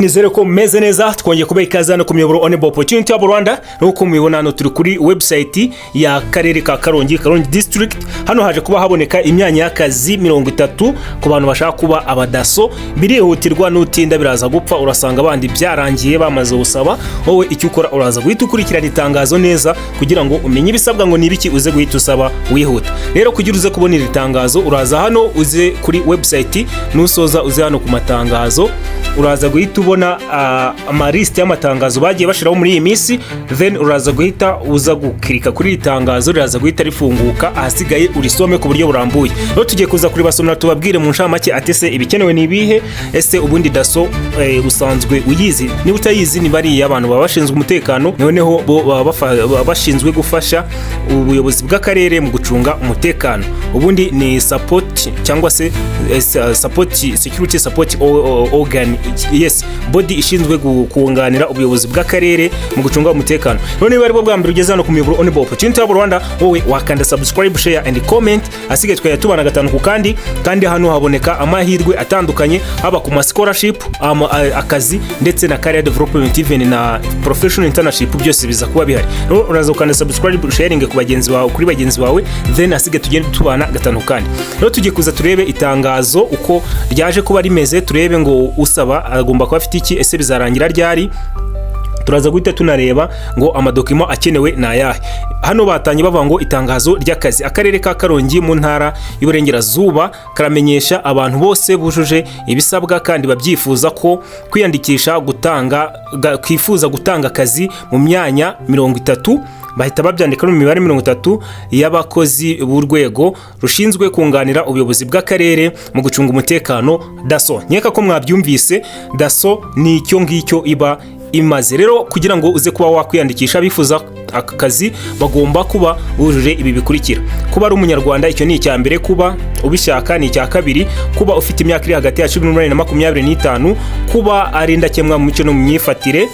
Nizere ko meze neza. Twongeye kubaha ikaze hano ku muyoboro Onebo Opportunity Hub Rwanda. Nk'uko mubibona hano, turi kuri website ya karere ka Karongi, Karongi District. Hano haje kuba haboneka imyanya y'akazi 30 ku bantu bashaka kuba abadaso. Birihutirwa, nutinda biraza gupfa, urasanga abandi byarangiye bamaze gusaba. Wowe icyo ukora, uraza guhita ukurikirana itangazo neza kugira ngo umenye ibisabwa ngo ni ibiki, uze guhita usaba wihuta. Rero kugira uze kubona iri tangazo, uraza hano uze kuri website, nusoza uze hano ku matangazo, uraza guhita ubona amalisite y'amatangazo bagiye bashyiraho muri iyi minsi. Then uraza guhita uza gukirika kuri iri tangazo, riraza guhita rifunguka, ahasigaye urisome ku buryo burambuye. Rero tugiye kuza kuribasomera, tubabwire mu ncamake ati: ese ibikenewe ni ibihe? Ese ubundi daso usanzwe uyizi? Niba utayizi, ni bariya abantu baba bashinzwe umutekano, noneho bo baba bashinzwe gufasha ubuyobozi bw'akarere mu gucunga umutekano. Ubundi ni support cyangwa se support, security support organ, yes, body ishinzwe kunganira ubuyobozi bw'akarere mu gucunga umutekano. None niba aribwo bwa mbere ugeze hano ku muyoboro Onebo Opportunity Hub Rwanda, wowe wakanda subscribe, share and comment, asigaye tukajya tubana gatanu ku kandi. Kandi hano haboneka amahirwe atandukanye, haba ku ma scholarship, akazi, ndetse na career development, even na professional internship, byose biza kuba bihari. Rero uraza ukanda subscribe, sharing ku bagenzi bawe, kuri bagenzi bawe, then asigaye tugende tubana gatanu kandi. Rero tugiye kuza turebe itangazo uko ryaje kuba rimeze, turebe ngo usaba agomba kuba afite iki, ese bizarangira ryari? Turaza guhita tunareba ngo amadokima akenewe ni ayahe. Hano batangiye bavuga ngo: "Itangazo ry'akazi. Akarere ka Karongi mu Ntara y'Uburengerazuba karamenyesha abantu bose bujuje ibisabwa kandi babyifuza ko kwiyandikisha gutanga kifuza gutanga akazi mu myanya 30," bahita babyandika mu mibare 30, "y'abakozi b'urwego rushinzwe kunganira ubuyobozi bw'akarere mu gucunga umutekano, daso." Nkeka ko mwabyumvise, daso ni icyo ngicyo iba imaze. Rero kugira ngo uze kuba wakwiyandikisha, bifuza aka kazi bagomba kuba bujuje ibi bikurikira: kuba ari Umunyarwanda, icyo ni icya mbere; kuba ubishaka ni icya kabiri; kuba ufite imyaka iri hagati ya 18 na 25; kuba ari indakemwa mu mico no mu myifatire;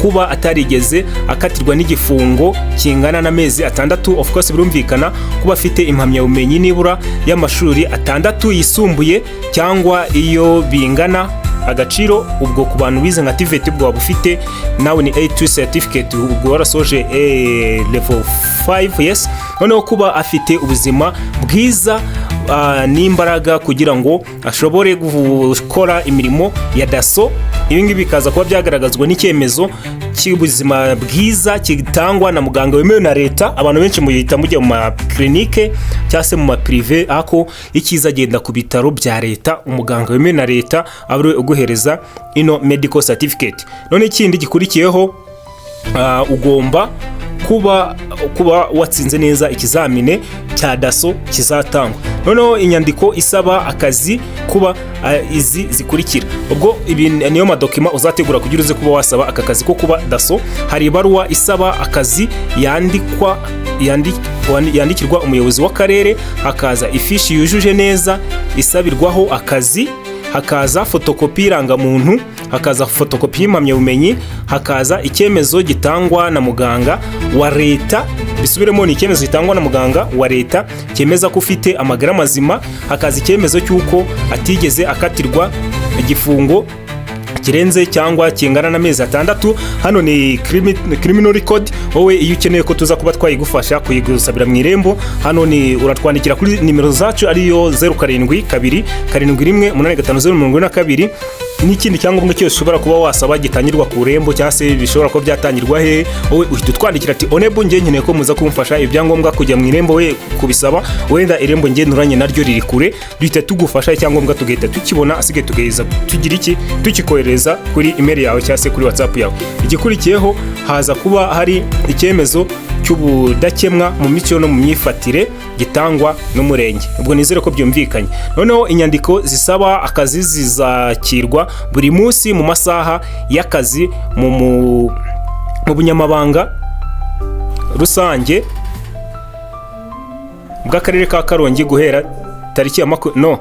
kuba atarigeze akatirwa n'igifungo kingana n'amezi 6, of course birumvikana; kuba afite impamyabumenyi nibura y'amashuri 6 yisumbuye cyangwa iyo bingana agaciro. Ubwo ku bantu bize nka TVET, ubwo waba ufite nawe ni A2 certificate, ubwo warasoje A level 5, yes. Noneho kuba afite ubuzima bwiza n'imbaraga kugira ngo ashobore gukora imirimo ya daso. Ibi ngibi bikaza kuba byagaragazwa n'icyemezo cy'ubuzima bwiza gitangwa na muganga wemewe na leta. Abantu benshi muhita mujya mu makirinike cyangwa se mu ma privé, ariko icyiza agenda ku bitaro bya leta, umuganga wemewe na leta aba ariwe uguhereza ino medical certificate. None ikindi gikurikiyeho, ugomba kuba watsinze neza ikizamini cya daso kizatangwa. Noneho inyandiko isaba akazi kuba izi zikurikira. Ubwo ibi niyo madokima uzategura kugira uze kuba wasaba aka kazi ko kuba daso. Hari ibaruwa isaba akazi yandikwa yandikirwa umuyobozi w'akarere, hakaza ifishi yujuje neza isabirwaho akazi, hakaza fotokopi y'irangamuntu, hakaza fotokopi y'impamyabumenyi, hakaza icyemezo gitangwa na muganga wa leta. Bisubiremo, ni icyemezo gitangwa na muganga wa leta cyemeza ko ufite amagara mazima, hakaza icyemezo cy'uko atigeze akatirwa igifungo kirenze cyangwa kingana n'amezi 6. Hano ni criminal record. Wowe iyo ukeneye ko tuza kuba twayigufasha kuyigusabira mu Irembo, hano ni uratwandikira kuri nimero zacu, ariyo 0727185042. N'ikindi cyangombwa cyose ushobora kuba wasaba gitangirwa ku Irembo cyangwa se bishobora kuba byatangirwa he, wowe uhita utwandikira ati: "Onebo, njye nkeneye ko muza kumfasha ibyangombwa kujya mu Irembo we kubisaba, wenda Irembo njye nturanye naryo riri kure." Duhita tugufasha icyangombwa tugahita tukibona, asigaye tugaheza tugira iki, tukikohereza kuri email yawe cyangwa se kuri WhatsApp yawe. Igikurikiyeho, haza kuba hari icyemezo cy'ubudakemwa mu mico no mu myifatire gitangwa n'umurenge. Ubwo nizere ko byumvikanye. Noneho inyandiko zisaba akazi zizakirwa buri munsi mu masaha y'akazi mu bunyamabanga rusange bw'akarere ka Karongi guhera tariki ya no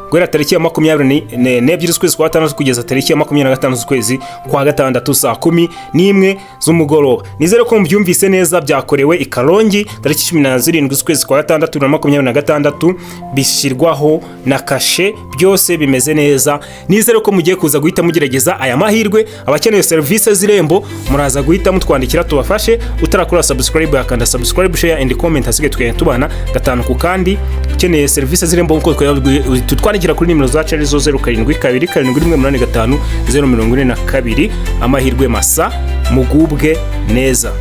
guhera tariki ya 22 z'ukwezi kwa gatandatu kugeza tariki ya 25 z'ukwezi kwa gatandatu saa 11 z'umugoroba. Nizere ko mubyumvise neza. Byakorewe i Karongi tariki 17 z'ukwezi kwa gatandatu 2026, bishyirwaho na kashe, byose bimeze neza. Nizere ko mugiye kuza guhita mugerageza aya mahirwe. Abakeneye serivisi z'Irembo muraza guhita mutwandikira tubafashe. Utarakora subscribe yakanda subscribe, share and comment, hasigaye tukagenda tubana gatanu ku kandi. Ukeneye serivisi z'Irembo nk'uko twababwiye, tutwandikira kuri nimero zacu arizo 0727185042. Amahirwe masa, mugubwe neza.